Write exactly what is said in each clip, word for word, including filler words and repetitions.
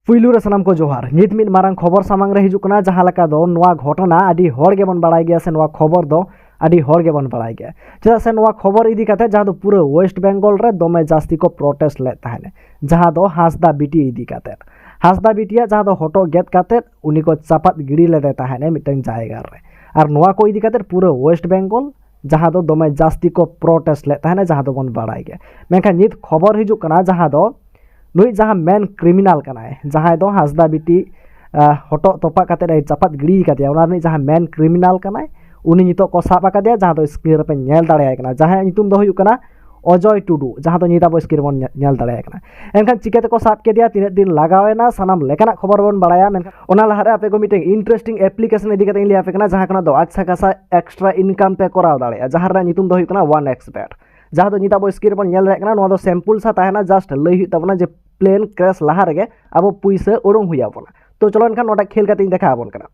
ᱯᱩᱭᱞᱩ ᱨᱮ ᱥᱟᱱᱟᱢ ᱠᱚ ᱡᱚᱦᱟᱨ᱾ ᱱᱤᱛ ᱢᱤᱫ ᱢᱟᱨᱟᱝ ᱠᱷᱚᱵᱚᱨ ᱥᱟᱢᱟᱝ ᱨᱮ ᱦᱤᱡᱩᱜ ᱠᱟᱱᱟ, ᱡᱟᱦᱟᱸ ᱞᱮᱠᱟ ᱫᱚ ᱱᱚᱣᱟ ᱜᱷᱚᱴᱚᱱᱟ ᱟᱹᱰᱤ ᱦᱚᱲ ᱜᱮᱵᱚᱱ ᱵᱟᱲᱟᱭ ᱜᱮᱭᱟ, ᱥᱮ ᱱᱚᱣᱟ ᱠᱷᱚᱵᱚᱨ ᱫᱚ ᱟᱹᱰᱤ ᱦᱚᱲ ᱜᱮᱵᱚᱱ ᱵᱟᱲᱟᱭ ᱜᱮᱭᱟ᱾ ᱪᱮᱫᱟᱜ ᱥᱮ ᱱᱚᱣᱟ ᱠᱷᱚᱵᱚᱨ ᱤᱫᱤ ᱠᱟᱛᱮ, ᱡᱟᱦᱟᱸ ᱫᱚ ᱯᱩᱨᱟᱹ ᱳᱭᱮᱥᱴ ᱵᱮᱝᱜᱚᱞ ᱨᱮ ᱫᱚᱢᱮ ᱡᱟᱹᱥᱛᱤ ᱠᱚ ᱯᱨᱚᱴᱮᱥᱴ ᱞᱮᱫ ᱛᱟᱦᱮᱸᱱᱟ, ᱡᱟᱦᱟᱸ ᱫᱚ ᱦᱟᱸᱥᱫᱟ ᱵᱤᱴᱤ ᱤᱫᱤ ᱠᱟᱛᱮ, ᱦᱟᱸᱥᱫᱟ ᱵᱤᱴᱤᱭᱟᱜ ᱡᱟᱦᱟᱸ ᱫᱚ ᱦᱚᱴᱚᱜ ᱜᱮᱫ ᱠᱟᱛᱮ ᱩᱱᱤ ᱠᱚ ᱪᱟᱯᱟᱫ ᱜᱤᱰᱤ ᱞᱮᱫᱮ ᱛᱟᱦᱮᱸᱱᱟ ᱢᱤᱫᱴᱟᱝ ᱡᱟᱭᱜᱟ ᱨᱮ᱾ ᱟᱨ ᱱᱚᱣᱟ ᱠᱚ ᱤᱫᱤ ᱠᱟᱛᱮ ᱯᱩᱨᱟᱹ ᱳᱭᱮᱥᱴ ᱵᱮᱝᱜᱚᱞ ᱡᱟᱦᱟᱸ ᱫᱚ ᱫᱚᱢᱮ ᱡᱟᱹᱥᱛᱤ ᱠᱚ ᱯᱨᱚᱴᱮᱥᱴ ᱞᱮᱫ ᱛᱟᱦᱮᱸᱱᱟ, ᱡᱟᱦᱟᱸ ᱫᱚᱵᱚᱱ ᱵᱟᱲᱟᱭ ᱜᱮᱭᱟ᱾ ᱢᱮᱱᱠᱷᱟᱱ ᱱᱤᱛ ᱠᱷᱚᱵᱚᱨ ᱦᱤᱡᱩᱜ ᱠᱟᱱᱟ, ᱡᱟᱦᱟᱸ ᱫᱚ ᱱᱩᱭ ᱡᱟᱦᱟᱸ ᱢᱮᱱ ᱠᱨᱤᱢᱤᱱᱟᱞ ᱠᱟᱱᱟᱭ, ᱡᱟᱦᱟᱸᱭ ᱫᱚ ᱦᱟᱸᱥᱫᱟ ᱵᱤᱴᱤ, ᱟᱦ, ᱦᱚᱴᱚᱜ ᱛᱚᱯᱟᱜ ᱠᱟᱛᱮ ᱮ ᱪᱟᱯᱟᱫ ᱜᱤᱰᱤ ᱠᱟᱫᱮᱭᱟ, ᱚᱱᱟ ᱨᱤᱱᱤᱡ ᱡᱟᱦᱟᱸ ᱢᱮᱱ ᱠᱨᱤᱢᱤᱱᱟᱞ ᱠᱟᱱᱟᱭ, ᱩᱱᱤ ᱱᱤᱛᱚᱜ ᱠᱚ ᱥᱟᱵ ᱟᱠᱟᱫᱮᱭᱟ, ᱡᱟᱦᱟᱸ ᱫᱚ ᱥᱠᱨᱤᱱ ᱨᱮᱯᱮ ᱧᱮᱞ ᱫᱟᱲᱮᱭᱟᱭ ᱠᱟᱱᱟ, ᱡᱟᱦᱟᱸᱭᱟᱜ ᱧᱩᱛᱩᱢ ᱫᱚ ᱦᱩᱭᱩᱜ ᱠᱟᱱᱟ ᱚᱡᱚᱭ ᱴᱩᱰᱩ, ᱡᱟᱦᱟᱸ ᱫᱚ ᱱᱤᱛ ᱟᱵᱚ ᱥᱠᱨᱤᱱ ᱨᱮᱵᱚᱱ ᱧᱮ-, ᱧᱮᱞ ᱫᱟᱲᱮᱭᱟᱭ ᱠᱟᱱᱟ᱾ ᱮᱱᱠᱷᱟᱱ ᱪᱤᱠᱟᱹ ᱛᱮᱠᱚ ᱥᱟᱵ ᱠᱮᱫᱮᱭᱟ, ᱛᱤᱱᱟᱹᱜ ᱫᱤᱱ ᱞᱟᱜᱟᱣ ᱮᱱᱟ, ᱥᱟᱱᱟᱢ ᱞᱮᱠᱟᱱᱟᱜ ᱠᱷᱚᱵᱚᱨ ᱵᱚᱱ ᱵᱟᱲᱟᱭᱟ᱾ ᱢᱮᱱᱠᱷᱟᱱ ᱚᱱᱟ ᱞᱟᱦᱟᱨᱮ ᱟᱯᱮ ᱠᱚ ᱢᱤᱫᱴᱮᱱ interesting application ᱤᱫᱤ ᱠᱟᱛᱮ ᱤᱧ ᱞᱟᱹᱭ ᱟᱯᱮ ᱠᱟᱱᱟ, ᱡᱟᱦᱟᱸ ᱠᱷᱚᱱᱟᱜ ᱫᱚ ᱟᱪᱪᱷᱟ ᱠᱷᱟᱥᱟ extra income ᱯᱮ ᱠᱚᱨᱟᱣ ᱫᱟᱲᱮᱭᱟᱜᱼᱟ, ᱡᱟᱦᱟᱸ ᱨᱮᱱᱟᱜ ᱧᱩᱛᱩᱢ ᱫᱚ ᱦᱩᱭᱩᱜ ᱠᱟᱱᱟ ᱚᱣᱟᱱ ᱮᱠᱥ ᱵᱮᱴ᱾ ᱡᱟᱦᱟᱸ ᱫᱚ ᱱᱤᱛ ᱟᱵᱚ ᱥᱠᱨᱤᱱ ᱨᱮᱵᱚᱱ ᱧᱮᱞ ᱫᱟᱲᱮᱭᱟᱜ ᱠᱟᱱᱟ, ᱱᱚᱣᱟ ᱫᱚ ᱥᱮᱢᱯᱩᱞ ᱥᱟ ᱛᱟᱦᱮᱱᱟ, just ᱞᱟᱹᱭ ᱦᱩᱭᱩᱜ ᱛᱟᱵᱚᱱᱟ ᱡᱮ plane crash ᱞᱟᱦᱟ ᱨᱮᱜᱮ ᱟᱵᱚ ᱯᱩᱭᱥᱟᱹ ᱩᱰᱩᱝ ᱦᱩᱭ ᱟᱵᱚᱱᱟ᱾ ᱛᱚ ᱪᱚᱞᱚ ᱮᱱᱠᱷᱟᱱ ᱱᱚᱰᱮ ᱠᱷᱮᱞ ᱠᱟᱛᱮ ᱤᱧ ᱫᱮᱠᱷᱟᱣ ᱟᱵᱚᱱ ᱠᱟᱱᱟ᱾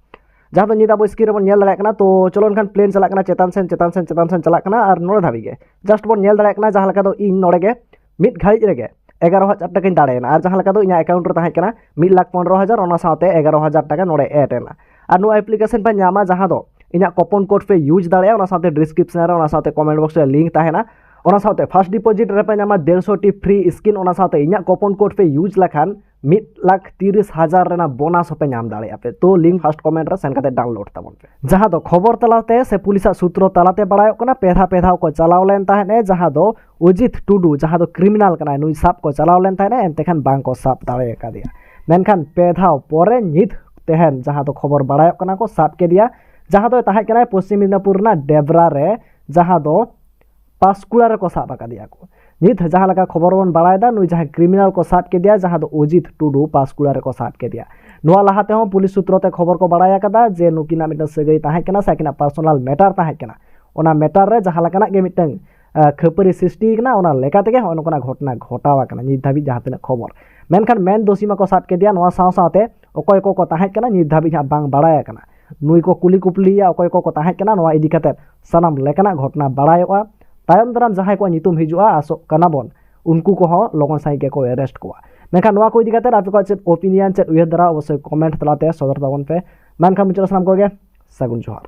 ᱡᱟᱦᱟᱸ ᱫᱚ ᱱᱤᱛ ᱟᱵᱚ ᱥᱠᱨᱤᱱ ᱨᱮᱵᱚᱱ ᱧᱮᱞ ᱫᱟᱲᱮᱭᱟᱜ ᱠᱟᱱᱟ, ᱛᱚ ᱪᱚᱞᱚ ᱮᱱᱠᱷᱟᱱ plane ᱪᱟᱞᱟᱜ ᱠᱟᱱᱟ, ᱪᱮᱛᱟᱱ ᱥᱮᱱ, ᱪᱮᱛᱟᱱ ᱥᱮᱱ, ᱪᱮᱛᱟᱱ ᱥᱮᱱ ᱪᱟᱞᱟᱜ ᱠᱟᱱᱟ ᱟᱨ ᱱᱚᱰᱮ ᱫᱷᱟᱹᱵᱤᱡ ᱜᱮ᱾ Just ᱵᱚᱱ ᱧᱮᱞ ᱫᱟᱲᱮᱭᱟᱜ ᱠᱟᱱᱟ, ᱡᱟᱦᱟᱸ ᱞᱮᱠᱟ ᱫᱚ ᱤᱧ ᱱᱚᱰᱮ ᱜᱮ ᱢᱤᱫ ᱜᱷᱟᱹᱲᱤᱡ ᱨᱮᱜᱮ ᱮᱜᱟᱨᱚ ᱦᱟᱡᱟᱨ ᱴᱟᱠᱟᱧ ᱫᱟᱲᱮᱭᱮᱱᱟ, ᱟᱨ ᱡᱟᱦᱟᱸ ᱞᱮᱠᱟ ᱫᱚ ᱤᱧᱟᱹᱜ account ᱨᱮ ᱛᱟᱦᱮᱸ ᱠᱟᱱᱟ ᱢᱤᱫ ᱞᱟᱠᱷ ᱯᱚᱱᱨᱚ ᱦᱟᱡᱟᱨ, ᱚᱱᱟ ᱥᱟᱶᱛᱮ ᱮᱜᱟᱨᱚ ᱦᱟᱡᱟᱨ ᱴᱟᱠᱟ ᱱᱚᱰᱮ add ᱮᱱᱟ᱾ ᱟᱨ ᱱᱚᱣᱟ application ᱯᱮ ᱧᱟᱢᱟ, ᱡᱟᱦᱟᱸ ᱫᱚ ᱤᱧᱟᱹᱜ coupon code ᱯᱮ use ᱫᱟᱲᱮᱭᱟᱜᱼᱟ, ᱚᱱᱟ ᱥᱟᱶᱛᱮ description ᱨᱮ, ᱚᱱᱟ ᱥᱟᱶᱛᱮ comment box ᱨᱮ link ᱛᱟᱦᱮᱱᱟ᱾ ᱚᱱᱟ ᱥᱟᱶᱛᱮ first deposit ᱨᱮᱯᱮ ᱧᱟᱢᱟ ᱰᱮᱲᱥᱚ ᱴᱤ free skin, ᱚᱱᱟ ᱥᱟᱶᱛᱮ ᱤᱧᱟᱹᱜ coupon code ᱯᱮ use ᱞᱮᱠᱷᱟᱱ ᱢᱤᱫ ᱞᱟᱠᱷ ᱛᱤᱨᱤᱥ ᱦᱟᱡᱟᱨ ᱨᱮᱱᱟᱜ bonus ᱦᱚᱸᱯᱮ ᱧᱟᱢ ᱫᱟᱲᱮᱭᱟᱜᱼᱟ ᱯᱮ᱾ ᱛᱚ link first comment ᱨᱮ ᱥᱮᱱ ᱠᱟᱛᱮ download ᱛᱟᱵᱚᱱ ᱯᱮ᱾ ᱡᱟᱦᱟᱸ ᱫᱚ ᱠᱷᱚᱵᱚᱨ ᱛᱟᱞᱟᱛᱮ ᱥᱮ ᱯᱩᱞᱤᱥᱟᱜ ᱥᱩᱛᱨᱚ ᱛᱟᱞᱟᱛᱮ ᱵᱟᱲᱟᱭᱚᱜ ᱠᱟᱱᱟ, ᱯᱮ ᱫᱷᱟᱣ ᱯᱮ ᱫᱷᱟᱣ ᱠᱚ ᱪᱟᱞᱟᱣ ᱞᱮᱱ ᱛᱟᱦᱮᱸᱫ ᱮ, ᱡᱟᱦᱟᱸ ᱫᱚ ᱚᱡᱤᱛ ᱴᱩᱰᱩ, ᱡᱟᱦᱟᱸ ᱫᱚ ᱠᱨᱤᱢᱤᱱᱟᱞ ᱠᱟᱱᱟᱭ, ᱱᱩᱭ ᱥᱟᱵ ᱠᱚ ᱪᱟᱞᱟᱣ ᱞᱮᱱ ᱛᱟᱦᱮᱸᱫ ᱮ, ᱮᱱᱛᱮ ᱠᱷᱟᱱ ᱵᱟᱝ ᱠᱚ ᱥᱟᱵ ᱫᱟᱲᱮ ᱟᱠᱟᱫᱮᱭᱟ᱾ ᱢᱮᱱᱠᱷᱟᱱ ᱯᱮ ᱫᱷᱟᱣ ᱯᱚᱨᱮ ᱧᱤᱛ ᱛᱮᱦᱮᱱ ᱡᱟᱦᱟᱸ ᱫᱚ ᱠᱷᱚᱵᱚᱨ ᱵᱟᱲᱟᱭᱚᱜ ᱠᱟᱱᱟ ᱠᱚ ᱥᱟᱵ ᱠᱮᱫᱮᱭᱟ, ᱡᱟᱦᱟᱸ ᱫᱚᱭ ᱛᱟᱦᱮᱸ ᱠᱟᱱᱟᱭ ᱯᱚᱥᱪᱤᱢ ᱢᱮᱫᱽᱱᱟᱯᱩᱨ ᱨᱮᱱᱟᱜ ᱰᱮᱵᱽᱨᱟ ᱨᱮ, ᱡᱟᱦᱟᱸ ᱫᱚ ᱯᱟᱥᱠᱩᱲᱟ ᱨᱮᱠᱚ ᱥᱟᱵ ᱟᱠᱟᱫᱮᱭᱟ ᱠᱚ᱾ ᱱᱤᱛ ᱡᱟᱦᱟᱸ ᱞᱮᱠᱟ ᱠᱷᱚᱵᱚᱨ ᱵᱚᱱ ᱵᱟᱲᱟᱭᱮᱫᱟ, ᱱᱩᱭ ᱡᱟᱦᱟᱸᱭ ᱠᱨᱤᱢᱤᱱᱟᱞ ᱠᱚ ᱥᱟᱵ ᱠᱮᱫᱮᱭᱟ, ᱡᱟᱦᱟᱸ ᱫᱚ ᱚᱡᱤᱛ ᱴᱩᱰᱩ, ᱯᱟᱥᱠᱩᱲᱟ ᱨᱮᱠᱚ ᱥᱟᱵ ᱠᱮᱫᱮᱭᱟ᱾ ᱱᱚᱣᱟ ᱞᱟᱦᱟ ᱛᱮᱦᱚᱸ ᱯᱩᱞᱤᱥ ᱥᱩᱛᱨᱚ ᱛᱮ ᱠᱷᱚᱵᱚᱨ ᱠᱚ ᱵᱟᱲᱟᱭ ᱟᱠᱟᱫᱟ ᱡᱮ ᱱᱩᱠᱤᱱᱟᱜ ᱢᱤᱫᱴᱟᱝ ᱥᱟᱹᱜᱟᱹᱭ ᱛᱟᱦᱮᱸ ᱠᱟᱱᱟ ᱥᱮ ᱟᱹᱠᱤᱱᱟᱜ personal matter ᱛᱟᱦᱮᱸ ᱠᱟᱱᱟ᱾ ᱚᱱᱟ matter ᱨᱮ ᱡᱟᱦᱟᱸ ᱞᱮᱠᱟᱱᱟᱜ ᱜᱮ ᱢᱤᱫᱴᱟᱝ, ᱟᱸ, ᱠᱷᱟᱹᱯᱟᱹᱨᱤ ᱥᱨᱤᱥᱴᱤ ᱠᱟᱱᱟ, ᱚᱱᱟ ᱞᱮᱠᱟ ᱛᱮᱜᱮ ᱦᱚᱸᱜᱼᱚᱭ ᱱᱚᱝᱠᱟᱱᱟᱜ ᱜᱷᱚᱴᱚᱱᱟ ᱜᱷᱚᱴᱟᱣ ᱟᱠᱟᱱᱟ᱾ ᱱᱤᱛ ᱫᱷᱟᱹᱵᱤᱡ ᱡᱟᱦᱟᱸ ᱛᱤᱱᱟᱹᱜ ᱠᱷᱚᱵᱚᱨ, ᱢᱮᱱᱠᱷᱟᱱ ᱢᱮᱱ ᱫᱳᱥᱤ ᱢᱟᱠᱚ ᱥᱟᱵ ᱠᱮᱫᱮᱭᱟ, ᱱᱚᱣᱟ ᱥᱟᱶ ᱥᱟᱶᱛᱮ ᱚᱠᱚᱭ ᱠᱚᱠᱚ ᱛᱟᱦᱮᱸ ᱠᱟᱱᱟ ᱱᱤᱛ ᱫᱷᱟᱹᱵᱤᱡ ᱦᱟᱸᱜ ᱵᱟᱝ ᱵᱟᱲᱟᱭ ᱟᱠᱟᱱᱟ᱾ ᱱᱩᱭ ᱠᱚ ᱠᱩᱞᱤ ᱠᱩᱯᱞᱤᱭᱮᱭᱟ ᱚᱠᱚᱭ ᱠᱚᱠᱚ ᱛᱟᱦᱮᱸ ᱠᱟᱱᱟ, ᱱᱚᱣᱟ ᱤᱫᱤ ᱠᱟᱛᱮ ᱥᱟᱱᱟᱢ ᱞᱮᱠᱟᱱᱟᱜ ᱜᱷᱚᱴᱚᱱᱟ ᱵᱟᱲᱟᱭᱚᱜᱼᱟ᱾ ᱛᱟᱭᱚᱢ ᱫᱟᱨᱟᱢ ᱡᱟᱦᱟᱸᱭ ᱠᱚᱣᱟᱜ ᱧᱩᱛᱩᱢ ᱦᱤᱡᱩᱜᱼᱟ, ᱟᱥᱚᱜ ᱠᱟᱱᱟ ᱵᱚᱱ ᱩᱱᱠᱩ ᱠᱚᱦᱚᱸ ᱞᱚᱜᱚᱱ ᱥᱟᱺᱦᱤᱡ ᱜᱮᱠᱚ arrest ᱠᱚᱣᱟ᱾ ᱢᱮᱱᱠᱷᱟᱱ ᱱᱚᱣᱟ ᱠᱚ ᱤᱫᱤ ᱠᱟᱛᱮ ᱟᱯᱮ ᱠᱚᱣᱟᱜ ᱪᱮᱫ ᱚᱯᱤᱱᱤᱭᱚᱱ, ᱪᱮᱫ ᱩᱭᱦᱟᱹᱨ ᱫᱷᱟᱨᱟ, ᱚᱵᱚᱥᱥᱳᱭ ᱠᱚᱢᱮᱱᱴ ᱛᱟᱞᱟᱛᱮ ᱥᱚᱫᱚᱨ ᱛᱟᱵᱚᱱ ᱯᱮ᱾ ᱢᱮᱱᱠᱷᱟᱱ ᱢᱩᱪᱟᱹᱫ ᱨᱮ ᱥᱟᱱᱟᱢ ᱠᱚᱜᱮ ᱥᱟᱹᱜᱩᱱ ᱡᱚᱦᱟᱨ᱾